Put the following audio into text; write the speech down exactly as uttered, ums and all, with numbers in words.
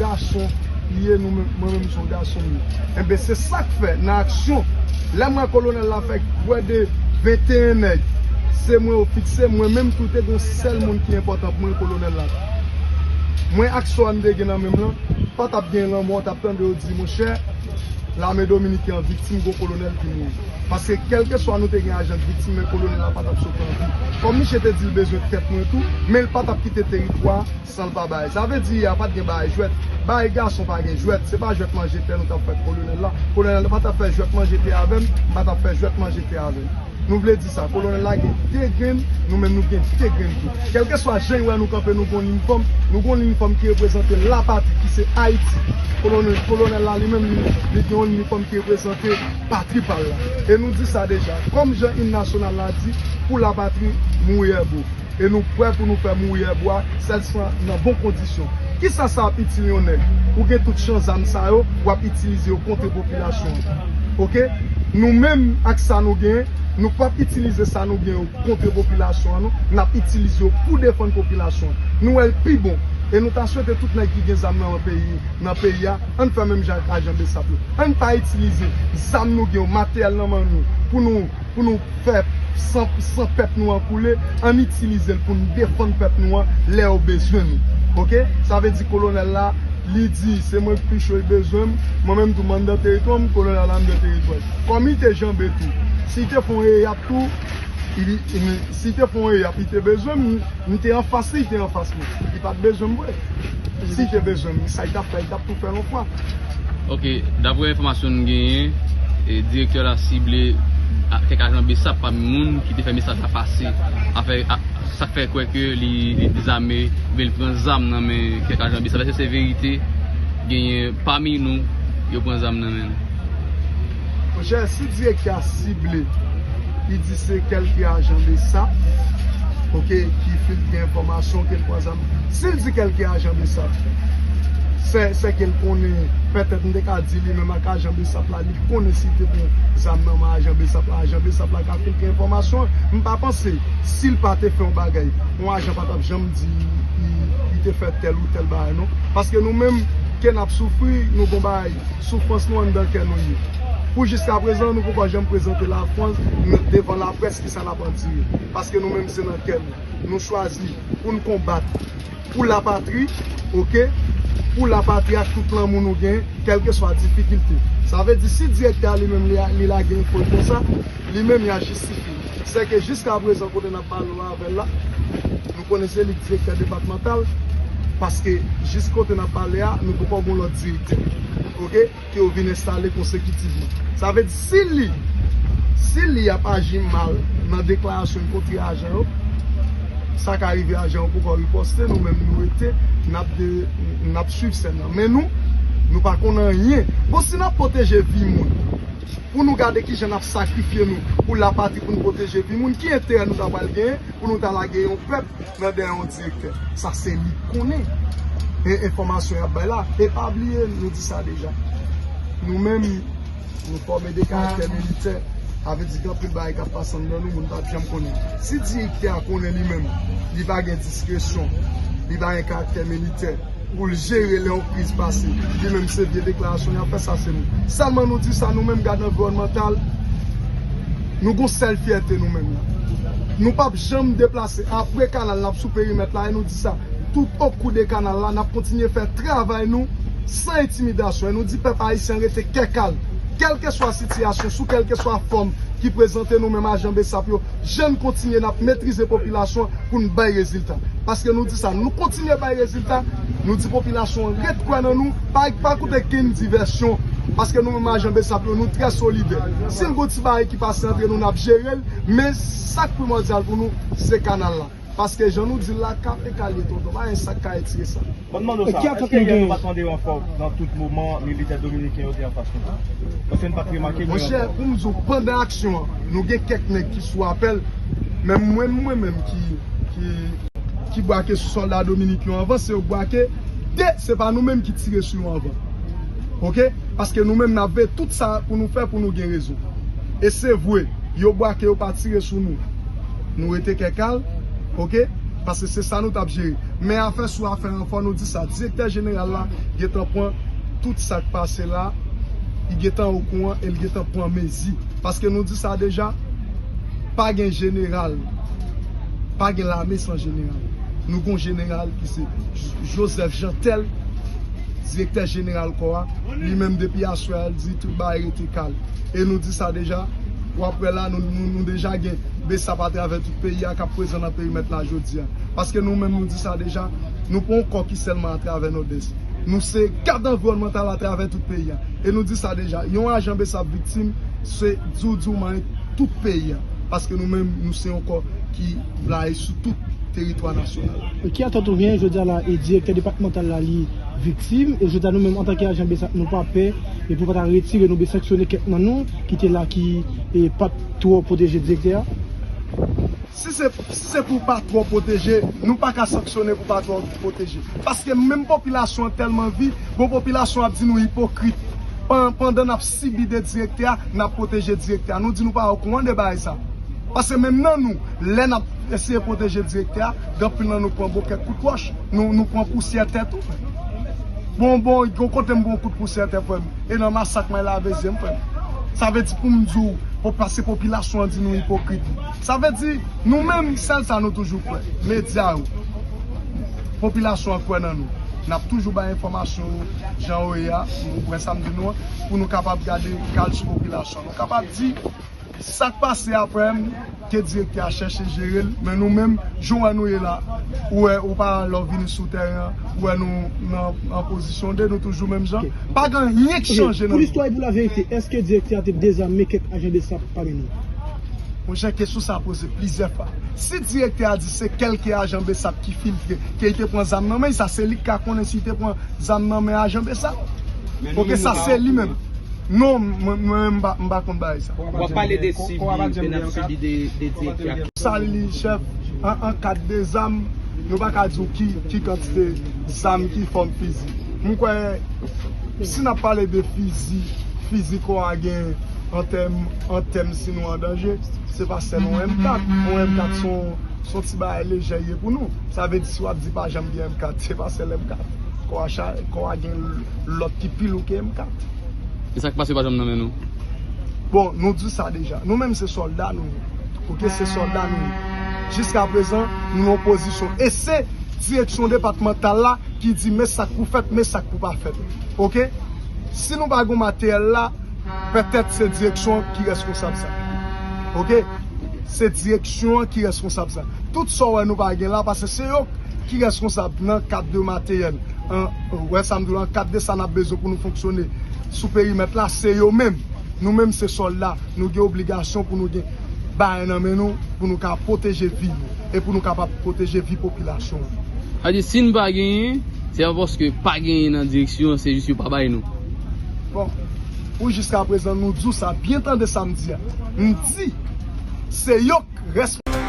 gason li ye, nou menm, mwen menm se yon gason m ye. Enben, se sa k fè, nan aksyon, lè m wè kolonèl la fè pwè de venteyen nèg, se mwen yo fikse, mwen menm tou te gen yon sèl moun ki enpòtan pou mwen, kolonèl la. Mwen ak sò a m te gen nan men m lan, pa t ap gen lanmò, w t ap tande yo di, monchè, lame dominiken an viktim gon kolonèl ki mouri. Paske kèlkeswa nou te gen ajan k viktim, men kolonèl la pa t ap sot an vi. Kòm misye te di l bezwen tèt mwen tou, men l pa t ap kite teritwa a san l pa bay. Sa vle di, a pa t gen bagay jwèt. Bay gason pa gen jwèt. Se pa jwèt manje tè nou t ap fè ak kolonèl la. Kolonèl la pa t ap fè jwèt manje tè avè m, m pa t ap fè jwèt manje tè avè l. Nou vle di sa, kolonèl la gen de grenn, nou menm nou gen de grenn tou. Kèlkeswa jan y wè nou kanpe, nou gen yon linifòm, nou gen yon linifòm ki reprezante lapatri, ki se Ayiti. Kolonèl, kolonèl la li menm, li, li gen yon linifòm ki reprezante patri pa l la. E nou di sa deja, kòm jan im nasyonal la di, pou lapatri, mouri debout. E nou prè pou nou fè mouri debout a, sèlswa nan bon kondisyon. Kisa sa ap itil yon nèg? Ou gen tout jan zam sa yo, w ap itilize yo kont popilasyon an. Oke? Nou menm ak sa nou genyen, nou p ap itilize sa nou genyen yo kont popilasyon an, non. N ap itilize yo pou defann popilasyon an. Nou wè l pi bon. E nou ta swete tout nèg ki gen zam nan peyi, nan peyi a, ann fè menm jan ak ajan BSAP yo. Ann pa itilize zam nou gen yo, materyèl nan men nou, pou nou pou nou fè san, san pèp nou an koule, ann itilize l pou n defann pèp nou an lè yo bezwen nou. Oke? Sa vle di kolonèl la, li di, se mwen k pi cho, li bezwen m, mwen menm tou m anndan teritwa m, kolonèl la anndan teritwa l. Kòm li te janbe tou, si li te fè yon reyap tou, li, li, si li te fè yon reyap, li te bezwen m, m te anfas li, li te anfas mwen. Li pa t bezwen m vre. Si te bezwen m, sa y t ap fè, y t ap tou fè l yon fwa. Ok, daprè enfòmasyon n genyen, e, direktè la sible a, kèk ajan BSAP pami moun ki te fè mesaj la pase. Afè, a, sa k fè kwè ke li, li dezame, oubyen li pran zam nan men kèk ajan BSAP. Èske se verite, genyen pami nou, yo pran zam nan men nou? Monchè, si direktè a sible, li di se kèlke ajan BSAP, ok, ki filtre enfòmasyon, ke l pran zam. Si l di kèlke ajan BSAP, se, se ke l konnen, petèt m te ka di li menm ak ajan BSAP la, li konnen si l te pran zam nan men ajan BSAP la, ajan BSAP la ka filtre enfòmasyon. M pa panse, si l pa te fè yon bagay, yon ajan pa t ap janm di li, li te fè tèl ou tèl bagay, non. Paske nou menm, ke n ap soufri, nou gon bagay. Soufrans nou anndan kè nou ye. Pou jiskaprezan, nou poko janm prezante Lafrans devan laprès kisa n ap andire. Paske nou menm se nan kè nou. Nou chwazi pou n konbat pou lapatri, oke? Pou lapatri ak tout lanmou nou gen, kèlkeswa difikilte. Sa vle di si direktè a li menm li, li lage enfo l konsa, li menm li a jistifye. Sèke jiskaprezan kote n ap pale w avè l la, nou konnen se li k direktè depatmantal, paske jis kote n ap pale a, nou poko gon lòt direktè. Oke? Ke yo vin enstale konsekitivman. Sa vle di, si li, si li ap aji mal nan deklarasyon l kontre ajan yo, sa ka rive ajan yo poko ripòste, nou menm nou rete, n ap de, n ap swiv sèn nan. Men nou, nou pa konn anyen. Bon, si n ap pwoteje vi moun, pou nou gade kijan n ap sakrifye nou pou lapatri, pou nou pwoteje vi moun, ki enterè nou ta pral genyen pou nou ta lage yon pèp nan dèyè yon direktè? Sa se li k konnen. E enfòmasyon y ap bay la. E pa bliye, nou di sa deja. Nou menm, nou fòme de karaktè militè. Sa vle di gen anpil bagay k ap pase anndan nou, moun p ap janm konnen. Si direktè a konnen li menm, li pa gen diskresyon, li pa gen karaktè militè, pou l jere lè yon kriz pase. Li menm se vye deklarasyon y ap fè, sa se nou. Sèlman nou di sa, nou menm gad anviwònmantal, nou gon sèl fyète nou menm la. Nou p ap janm deplase. Apre kanal, n ap sou perimèt la, e nou di sa. Tout okou de kanal la, n ap kontinye fè travay nou san entimidasyon. E nou di pèp ayisyen an rete kè kal. Kèlkeswa sitiyasyon, sou kèlkeswa fòm ki prezante nou menm ajan BSAP yo, jan n kontinye n ap metrize popilasyon an pou n bay rezilta. Paske nou di sa, nou kontinye bay rezilta, nou di popilasyon an ret kwè nan nou, pa, pa koute kenn divèsyon. Paske nou menm ajan BSAP yo, nou trè solidè. Si n gon ti bagay ki pase antre nou, n ap jere l, men sa k primòdyal pou nou, se kanal la. Paske jan nou di l la, kap e kal ye tonton, pa gen sa k ka retire sa. Bon, mande w sa, èske yè nou pa tande ranfò nan tout moman militè dominiken yo te anfas nou? Paske n pa t remake gen ranfò. Monchè, pou m di w, pandan aksyon an, nou gen kèk nèg ki sou apèl, men mwen, mwen menm ki, ki, ki brake sou sòlda dominiken yo anvan, se yo k brake, de, se pa nou menm ki tire sou yo anvan. Oke? Paske nou menm n ap veye tout sa pou nou fè pou nou gen rezon. E se vre, yo brake, yo pa tire sou nou. Nou rete kè kal, oke? Paske se sa nou t ap jere. Men afè sou afè an, fò nou di sa. Direktè jeneral la gentan pran tout sa k pase la, li gentan okouran e li gentan pran mezi. Paske nou di sa deja, pa gen jeneral, pa gen lame san jeneral. Nou gon jeneral ki se J-, Joseph Jeantel, direktè jeneral kò a, li menm depi aswè a, l di tout bagay rete kalm. E nou di sa deja, w ap wè la, nou, nou, nou deja gen BSAP atravè tout peyi a k ap prezan nan perimèt la jodi a. Paske nou menm nou di sa deja, nou pa yon kò ki sèlman atravè Nòdès. Nou se gad anviwònmantal atravè tout peyi a. E nou di sa deja, yon ajan BSAP viktim, se diw diw manyen tout peyi a. Paske nou menm, nou se yon kò ki blayi sou tout teritwa nasyonal la. E ki atant ou gen jodi a la, e direktè depatmantal la li viktim, e jodi a nou menm antanke ajan BSAP nou pa pè, e pou pa ta retire nou, oubyen sanksyone kèk nan nou ki te la ki, e, pa t twò pwoteje direktè a? Si se, si se pou pa twò pwoteje, nou pa ka sanksyone pou pa twò pwoteje. Paske menm popilasyon an tèlman vit, bon, popilasyon ap di nou ipokrit. Pan-, pandan n ap sibi de direktè a, n ap pwoteje direktè a. Nou di nou pa okouran de bagay sa. Paske menm nan nou, lè n ap eseye pwoteje direktè a, gen anpil nan nou pran bokèt kout wòch, nou, nou pran pousyè tè tou. Bon, bon, gon kote m pran kout pousyè tè, frè m. E nan masak mwen lave zye m, frè m. Sa vle di pou m di w, pou pase popilasyon an di nou ipokrit. Sa vle di, nou menm, sèl sa nou toujou kwè. Medya yo. Popilasyon an kwè nan nou. N ap toujou bay enfòmasyon yo jan yo ye a, ou wè sa m di nou an, pou nou kapab gade kal sou popilasyon an. Nou kapab di, sa k pase a, frè m, ke direktè a chèche jere l, men nou menm, jan w wè nou ye la, ou wè, ou pa lè w vini sou tèren an, ou wè nou nan, an pozisyon de, nou toujou menm jan. Ok. Pa gen anyen k chanje nan nou. Pou listwa e pou laverite, èske direktè a te dezame kèk ajan BSAP pami nou? Monchè, kesyon sa poze plizyè fwa. Si direktè a di se kèlke ajan BSAP ki filtre, ke li te pran zam nan men, sa se li k ka konnen si li te pran zam nan men ajan BSAP. Ok, sa se li menm. Non, mwen, mwen, m pa, m pa konn bagay sa. W ap pale de sibi, de nan sibi de, de direktè a. Sa li, chèf, an, an kad de zam, nou pa ka di w ki, ki kantite zam, ki fòm fizi. M kwè, si n ap pale de fizi, fizi kò a gen an tèm, an tèm si nou an danje, se pa sèl yon M kat. Yon M kat se yon, se yon ti bagay lejè ye pou nou. Sa vle di si w ap di pa janm gen M kat, se pa sèl M kat. Kò a cha-, kò a gen lòt ki pi lou ke M kat. E sa k pase pa janm nan men nou? Bon, nou di sa deja. Nou menm se sòlda nou ye. Ok, se sòlda nou ye. Jiskaprezan, nou nan pozisyon. E se direksyon depatmantal la ki di men sa k pou fèt, men sa k pou pa fèt. Ok? Si nou pa gen materyèl la, petèt se direksyon an ki reskonsab sa. Ok? Se direksyon an ki reskonsab sa. Tout sa w wè nou pa gen la, paske se yo ki reskonsab nan kad de materyèl. An, wè sa m di w la, an kad de sa n ap bezwen pou nou fonksyone sou perimèt la, se yo menm. Nou menm se sòlda, nou gen obligasyon pou nou gen bagay nan men nou, pou nou ka pwoteje vi nou, e pou nou kapab pwoteje vi popilasyon an. Sa di, si n pa genyen, se pa paske pa genyen nan direksyon an, se jis yo pa bay nou. Bon, pou jiskaprezan, nou di w sa, byen tande sa m di a. M di, se yo k reskonsab.